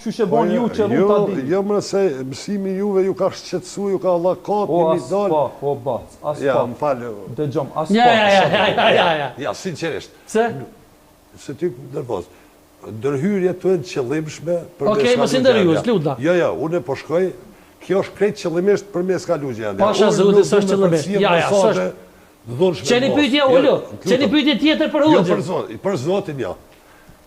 Qysh e boni ju që mund ta dini? Jo, jo se mësimi juve ju ka shqetësu, ju ka llakat, një mi dalë. O, as pak, o bac, as pak. Ja, më fal. Dëgjom, as pak. Ja, ja, ja, ja, ja, ja. Ja, sinqerisht. Pse? Se ti nervoz. Ndërhyrje të jenë qëllimshme për me Okej, mos i ndërhyj, s'lutna. Jo, jo, unë po shkoj, kjo është krejt qëllimisht për me eskalu gjendja. Pasha Zotin, s'është qëllimisht. Ja, ja, s'është. Qe një pyetje, jo, Ulu, qe një pyetje tjetër për jo, hoxhën. Jo, për Zotin, jo.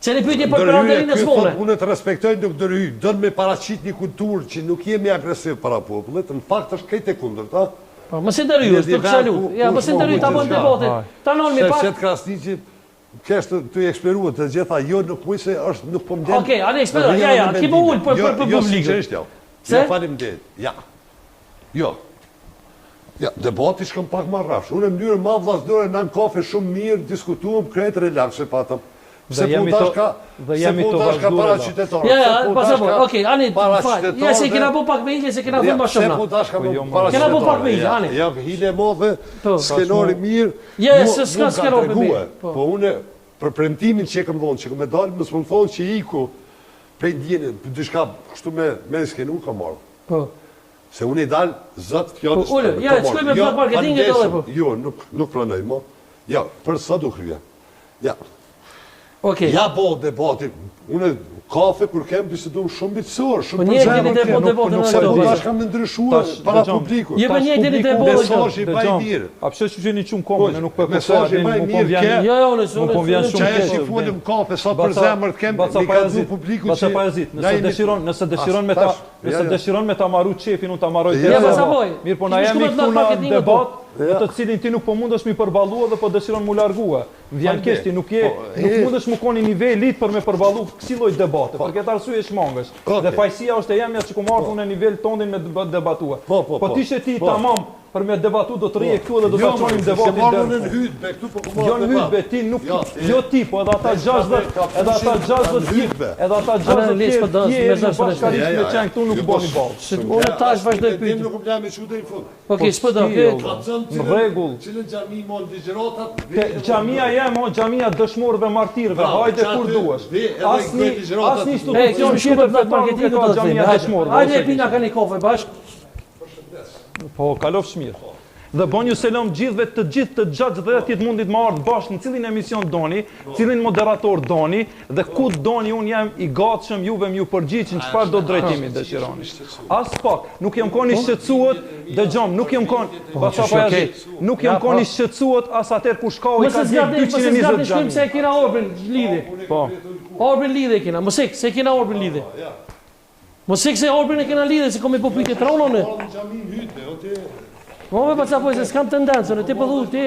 Qe një pyetje për perandorinë osmane. Unë të respektoj nuk ndërhyj, don me paraqit një kulturë që nuk jemi agresiv para popullit, në fakt është krejt e kundërta. Po, mos i ndërhyj, s'të kisha lut. Ja, mos i ndërhyj ta bën debatin. Ta nën mi pak. Shefqet Krasniqi kesh të të eksploruar të gjitha, jo nuk muj se është nuk po më Okej, ani eksploroj. Ja, ja, ki po ul për për për jo, publikun. Jo, sinqerisht jo. Pse? Jo, faleminderit. Ja. Jo. Ja, debati shkon pak ma rrafsh. Unë në mënyrë ma vllaznore në kafe shumë mirë, diskutuam krejt relax e patëm. Pse po tash ka, dhe jemi të vazhduar para qytetarëve. Ja, ja, pas apo. Okej, ani, fal. Ja se kena bo pak me hile, se kena thënë më shumë. Pse po tash ka po jo, para Kena bo pak me hile, ani. Ja, hile madhe, po. skenari mirë. Ja, ja, se s'ka skenar për mirë. Po. po unë për premtimin që e kam dhënë, që kam me dalë, mos më thonë që iku prej ndjenjën, për diçka kështu me me skenu kam ardhur. Po. Se unë i dal zot fjalës. Po, unë, ja, shkoj me plot marketing e dallë po. Jo, nuk nuk pranoj më. Ja, për sot u krye. Ja. Okej. Ja bo debati. Unë kafe kur kem bisedu shumë miqësor, shumë po për zemër. Po një po nuk se po tash kam ndryshuar para publikut. Je për një deri te bo. Mesazhi më i mirë. A pse që jeni çum komën, nuk po e kuptoj. Mesazhi më i mirë ke. Jo, jo, unë nuk po vjen shumë keq. Që folëm kafe sa për zemër të kem, mi ka du publiku që Pajazit, nëse dëshiron, nëse dëshiron me ta, nëse dëshiron me ta marru qefin, unë ta marroj. Ja, po Mirë, po na jemi këtu në debat, në të cilin ti nuk po mundesh mi përballu dhe po dëshiron mu largue. Më vjen keq ti nuk je, po, nuk mundesh mu kon i nivelit për me përballu kësi lloj debate. Po. Për këtë arsye shmangesh. Dhe fajësia është e jemja që kum ardhur po. në nivel tondin me debatue. Po, po, po. Po ti ishe ti tamam për me debatu do të rrije këtu edhe do ta jo, çonim debatin deri. Jo, në hutbe këtu po ku Jo në hutbe ti nuk jo, jo ti po edhe ata 60 edhe ata 60 tjerë, edhe ata 60 tjerë tjerë bashkarisht me qenë këtu nuk boni ballë. Unë tash vazhdoj pyetjen. Nuk më lë me çu deri në fund. Ok, s'po do, ke. Në rregull. Cilën xhami mon ligjëratat? Te xhamia jem o xhamia dëshmorëve martirëve, hajde kur duash. Asnjë asnjë institucion tjetër fetar nuk e ka xhamia dëshmorëve. Hajde pina ka një kafe bashk. Po, kalofsh mirë. Dhe bonju selam gjithëve të gjithë të 60 mundit me ardhë bashkë në cilin emision doni, cilin moderator doni, dhe ku doni unë jam i gatshëm juve m'ju përgjigj në çfarë do drejtimi dëshironi. As pak, nuk jam kon i shqetësuar, dëgjom, nuk jam kon, po, baca Pajazit, nuk jam kon i shqetësuar as atëherë kur shkau i ka djeg 220 xhami. Mos se e kena Orbin lidhje. Po. Orbin lidhje kena, mos ik, se kena Orbin lidhje. Mos ik se Orbin e kena lidhje, se kom i po pyetje t'rona unë. Po më pa çfarë se s'kam tendencë, ti po thu ti.